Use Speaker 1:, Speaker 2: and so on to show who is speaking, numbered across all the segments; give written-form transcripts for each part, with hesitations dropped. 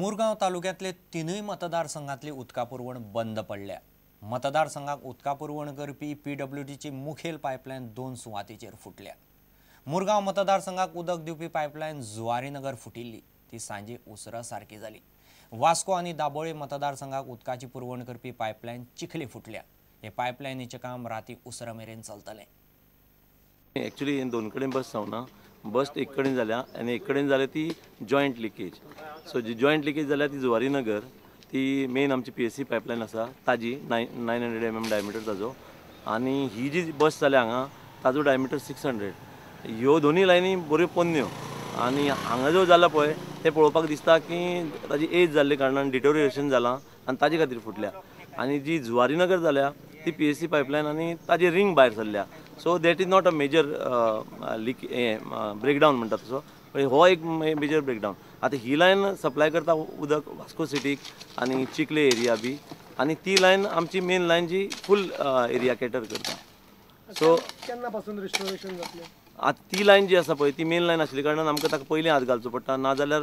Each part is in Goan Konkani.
Speaker 1: मुरगांव तालुक्यांतले तिनूय मतदारसंघांतली उदका पुरवण बंद पडल्या। मतदारसंघाक उदका पुरवण करपी पीडब्ल्यूडीची मुखेल पायपलायन 2 सुवातीचेर फुटल्या। मुरगांव मतदारसंघाक उदक दिवपी पायपलायन जुवारीनगर फुटिल्ली, ती सांजे उसरा सारकी जाली। वास्को आनी दाबोळे मतदारसंघाक उदकाची पुरवण करपी पायपलायन चिखली फुटल्या। हे पायपलायनीचें काम राती उसरा मेरेन चलतलें।
Speaker 2: एक्चुअली दोन कडेन बस जावना, बस एक कडेन जाल्या आनी एक कडेन जाल्या ती जॉयंट लिकेज। सो जी जॉयंट लिकेज जाल्या ती जुवारीनगर, ती मेन आमची पीएससी पायपलायन आसा ताजी 900 mm डायमिटर ताजो, आनी ही जी बस जाल्या हांगा ताजो डायमिटर 600। ह्यो दोनूय लायनी बऱ्यो पोन्न्यो आनी हांगा जो जाला पळय तें पळोवपाक दिसता की ताजी एज जाल्ले कारणान डिटोरिएशन जालां आनी ताजे खातीर फुटल्या। आनी जी जुवारीनगर जाल्या ती पीएससी पायपलायन आनी ताजी रिंग भायर सरल्या। So that is not a major leak breakdown म्हणटा तसो, पण हो एक मेजर ब्रेकडावन। आतां ही लायन सप्लाय करता उदक वास्को सिटीक आनी चिखले एरिया बी, आनी ती लायन आमची मेन लायन जी फूल एरिया कॅटर करता। सो
Speaker 3: केन्ना पासून रिस्टोरेशन जातलें?
Speaker 2: आतां ती लायन जी आसा पळय ती मेन लायन आशिल्ल्या कारणान आमकां ताका पयलीं हात घालचो पडटा, नाजाल्यार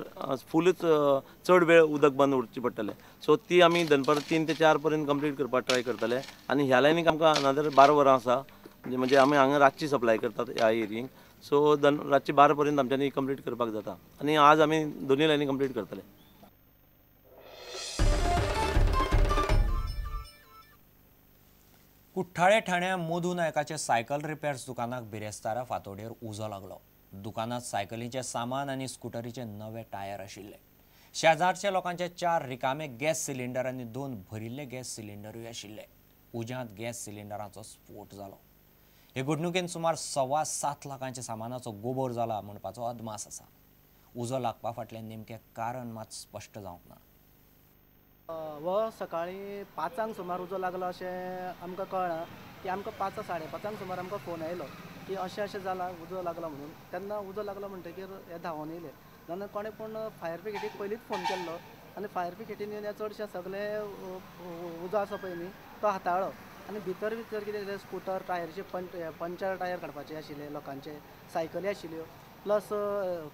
Speaker 2: फुलूच चड वेळ उदक बंद उरचें पडटलें। सो ती आमी दनपार 3 ते 4 पर्यंत कंप्लीट करपाक ट्राय करतले। आनी ह्या लायनीक आमकां अनदर 12 वरां आसा, म्हणजे आमी हांगा रातची सप्लाय करतात ह्या एरियेक। सो रातची 12 पर्यंत आमच्यांनी कंप्लीट करपाक जाता आनी आज आमी दोनूय लायनी कंप्लीट करतले।
Speaker 1: कुठ्ठाळे ठाण्या मधू नायकाच्या सायकल रिपेअर्स दुकानाक बिरेस्तारा फांतोडेर उजो लागलो। दुकानात सायकलीचें सामान आनी स्कुटरीचे नवे टायर आशिल्ले। शेजारच्या लोकांचे 4 रिकामे गॅस सिलिंडर आनी 2 भरिल्ले गॅस सिलिंडरूय आशिल्ले। उज्यांत गॅस सिलिंडराचो स्फोट जालो। हे घडणुकेन सुमार 7.25 लाखांच्या सामानाचो गोबोर जाला म्हणपाचो अदमास आसा। उजो लागपा फाटलें नेमकें कारण मात स्पश्ट जावंक ना।
Speaker 4: हो सकाळीं 5 सुमार उजो लागलो अशें आमकां कळ्ळां की आमकां 5 साडे 5 सुमार आमकां फोन आयलो की अशें अशें जालां, उजो लागलो म्हणून। तेन्ना उजो लागलो म्हणटकीर हे धांवोन येयले। तेन्ना कोणें पूण फायर ब्रिगेडीक पयलींच फोन केल्लो आनी फायर ब्रिगेडीन येवन चडशे सगळे उजो आसा पळय न्ही तो हाताळ्ळो आनी भितर भितर कितें स्कुटर टायरचे पंचर टायर काडपाचे आशिल्ले लोकांचे, सायकली आशिल्ल्यो, प्लस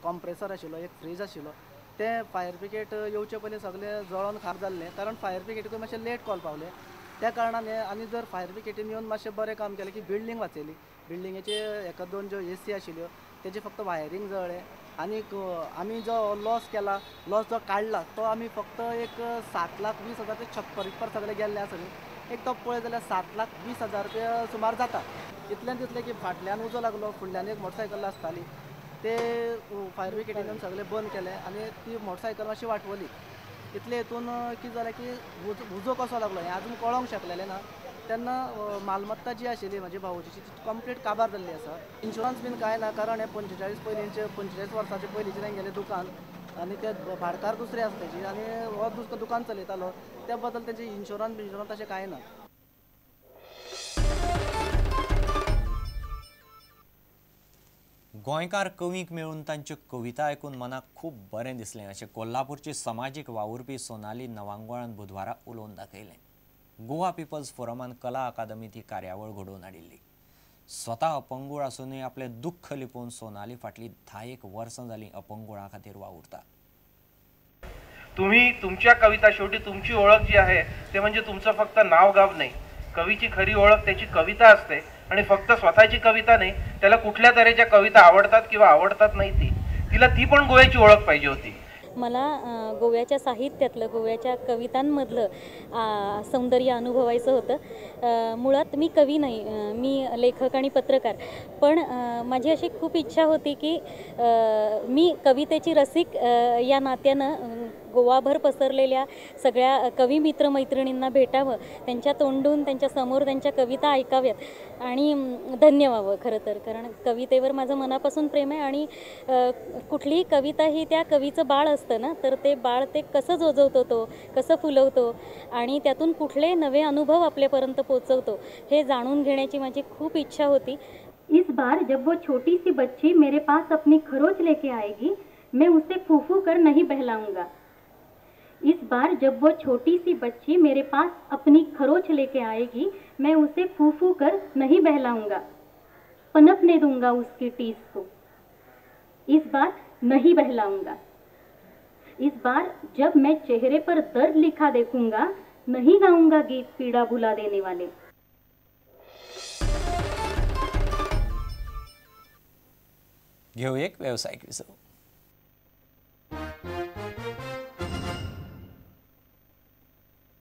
Speaker 4: कॉम्प्रेसर आशिल्लो, एक फ्रीज आशिल्लो। ते फायर ब्रिगेड येवचे पयलीं सगळें जळोन खार जाल्लें, कारण फायर ब्रिगेडीकूय मातशें लेट कॉल पावले त्या कारणान हें। आनी जर फायर ब्रिगेडीन येवन मातशें बरें काम केलें की बिल्डींग वाचयली, बिल्डिंगेचे 1-2 ज्यो एसी आशिल्ल्यो तेजें फक्त वायरींग जळ्ळें आनी आमी जो लॉस केला, लॉस जो काडला तो आमी फक्त एक 7,20,000 ते छप्पर इप्पर सगळें गेल्लें आसा न्ही, एक तो पळय जाल्यार 7,20,000 रुपया सुमार जाता। इतल्यान तितलें की फाटल्यान उजो लागलो, फुडल्यान एक मोटरसायकल आसताली, ते फायर ब्रिगेडीन येवन सगळें बंद केलें आनी ती मोटरसायकल मातशी वाटवली। इतले हितून कितें जालें की उजो कसो लागलो हें आजून कळोंक शकलेलें ना। तेन्ना मालमत्ता जी आशिल्ली म्हजी भावोजीची ती कंप्लीट काबार जाल्ली आसा। इन्शुरन्स बीन कांय ना, कारण हें 45 वर्सांचे पयलींचें तेंगेलें दुकान आनी ते भाडकार दुसरे आसा तेजी आनी हो दुसरो दुकान चलयतालो, त्या बद्दल तेजें इन्शुरन्स बिन्शुरन्स तशें कांय ना।
Speaker 1: गोंयकार कवींक मेळून तांच्यो कविता आयकून मनाक खूब बरें दिसलें अशें कोल्हापूरची समाजीक वावुरपी सोनाली नवांगोळान बुधवारा उलोवन दाखयलें। गोवा पिपल्स फोरमान कला अकादमीत ही कार्यावळ घडोवन हाडिल्ली। स्वता अपंगूळ आसूनय आपलें दुख्ख लिपोवन सोनाली फाटलीं 10 वर्सां जालीं अपंगुळां खातीर वावुरता।
Speaker 5: तुम्ही तुमच्या कविता शेवटी तुमची ओळख जी आहे ते म्हणजे तुमचं फक्त नाव गाव नाही, कवीची खरी ओळख त्याची कविता असते। आणि फक्त स्वतःची कविता नाही, त्याला कुठल्या तऱ्हेच्या कविता आवडतात किंवा आवडतात नाही ती तिला ती पण गोव्याची ओळख पाहिजे होती।
Speaker 6: मला गोव्याच्या साहित्यातलं, गोव्याच्या कवितांमधलं सौंदर्य अनुभवायचं होतं। मुळात मी कवी नाही, मी लेखक आणि पत्रकार, पण माझी अशी खूप इच्छा होती की मी कवितेची रसिक या नात्यानं गोवाभर पसरलेल्या सगळ्या कवी मित्रमैत्रिणींना भेटावं, त्यांच्या तोंडून त्यांच्यासमोर त्यांच्या कविता ऐकाव्यात आणि धन्य व्हावं खरं तर, कारण कवितेवर माझं मनापासून प्रेम आहे। आणि कुठलीही कविता ही त्या कवीचं बाळ असतं ना, तर ते बाळ ते कसं जोजवतो, तो कसं फुलवतो आणि त्यातून कुठले नवे अनुभव आपल्यापर्यंत पोचवतो हे जाणून घेण्याची माझी खूप इच्छा होती।
Speaker 7: इस बार जब वो छोटी सी बच्ची मेरे पास अपनी खरोच लेके आएगी, मैं उसे फूफू कर नहीं बहलाऊंगा। इस बार जब वो छोटी सी बच्ची मेरे पास अपनी खरोच लेके आएगी, मैं उसे फूफू कर नहीं बहलाऊंगा, पनपने दूंगा उसकी टीस को। इस बार नहीं बहलाऊंगा। इस बार जब मैं चेहरे पर दर्द लिखा देखूंगा, नहीं गाऊंगा गीत पीड़ा भुला देने वाले।
Speaker 1: घेऊ एक व्यावसायिक विसव।